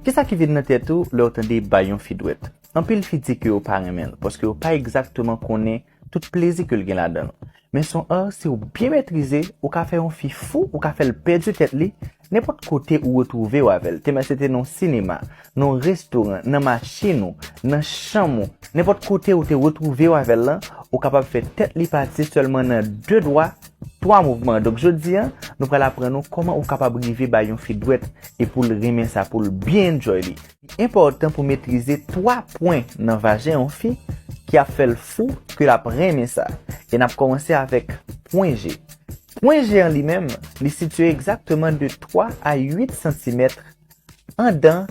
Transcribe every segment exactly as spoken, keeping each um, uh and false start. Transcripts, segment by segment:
Kisa ki vin nan tèt ou lè w tande bay yon fi dwèt? Anpil fi di ke yo pa renmen l, paske yo pa egzakteman konnen tout plezi ke l gen ladan l. Men se yon ar, si w byen metrize, ou ka fè yon fi fou, ou ka fè l pèdi tèt li, nenpòt kote ou retwouve w avè l. Te mèt se te nan yon sinema, nan yon restoran, nan machin ou, nan chanm ou, nenpòt kote ou te retwouve w avè l lan, ou kapab fè tèt li pati sèlman nan de dwa, twa mouvman. Donk, jodi a, nou pral aprann ou kòman ou kapab rive bay yon fi dwèt e pou l renmen sa, pou l byen enjoy li. Li enpòtan pou metrize twa pwen nan vajen yon fi ki ap fè l fou ke l ap renmen sa. E n ap kòmanse avèk pwen G. Pwen G an li menm, li sitiye egzakteman de twa a uit santimèt andan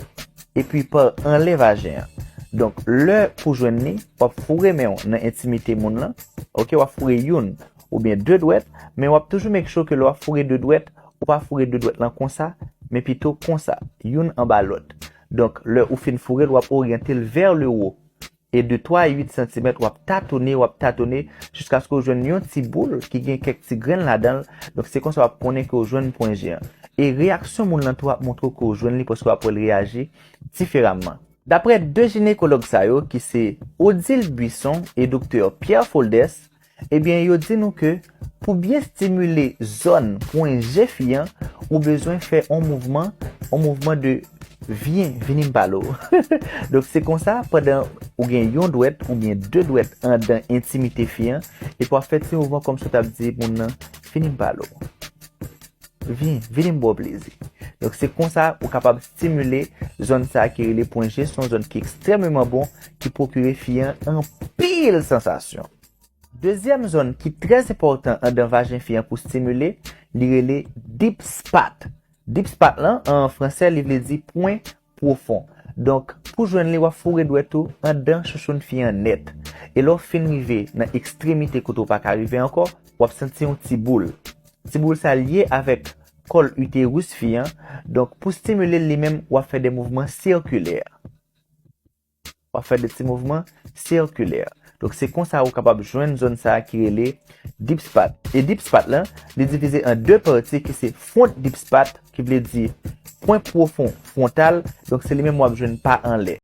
epi pa anlè vajen an. Donk, lè pou jwenn li, w ap foure men w nan entimite moun lan, oke, w ap foure youn oubyen de dwèt, men w ap toujou make sure ke lè w ap foure de dwèt, ou pa foure de dwèt lan konsa, men pito konsa, youn anba lòt. Donk, lè ou fin foure l, w ap oryante l vers le haut. E de twa a uit santimèt, w ap tatone, w ap tatone, jiskaske w jwenn yon ti boul ki gen kèk ti grenn ladan l. Donk, se konsa w ap konnen ke w jwenn pwen G an. E reyaksyon moun lan tou ap montre w ke w jwenn li, paske w ap wè l reyaji diferaman. Daprè de jinekològ sa yo, ki se Odile Buisson e doktè Pierre Foldes, ebyen, yo di nou ke pou byen stimile zòn pwen G fi an, ou bezwen fè yon mouvman, yon mouvman de vyen, vini m pale w. Donk, se konsa, pandan ou gen yon dwèt oubyen de dwèt andan entimite fi an, epi w ap fè ti mouvman kòmsi w t ap di moun nan, vini m pale w. Vin, vini m ba w plezi. Donk, se konsa ou kapab stimile zòn sa a ki rele pwen G. Se yon zòn ki ekstrèmeman bon, ki pwokire fi an anpil sansasyon. Dezyèm zòn ki trè enpòtan andan vajen fi an pou stimile, li rele deep spot. Deep spot lan, an fransè, li vle di pwen pwofon. Donk, pou jwenn li, w ap foure dwèt ou andan chouchoun fi an nèt. E lè w fin rive nan ekstremite kote w pa ka rive ankò, w ap santi yon ti boul. Ti boul sa lye avèk kòl iteris fi an. Donk, pou stimile l li menm, w ap fè de mouvman sikilè. W ap fè de ti mouvman sikilè. Donk, se konsa ou kapab jwenn zòn sa a ki rele deep spot. E deep spot lan, li divize an de pati ki se front deep spot, ki vle di pwen pwofon fwontal. Donk, se li menm w ap jwenn pa anlè.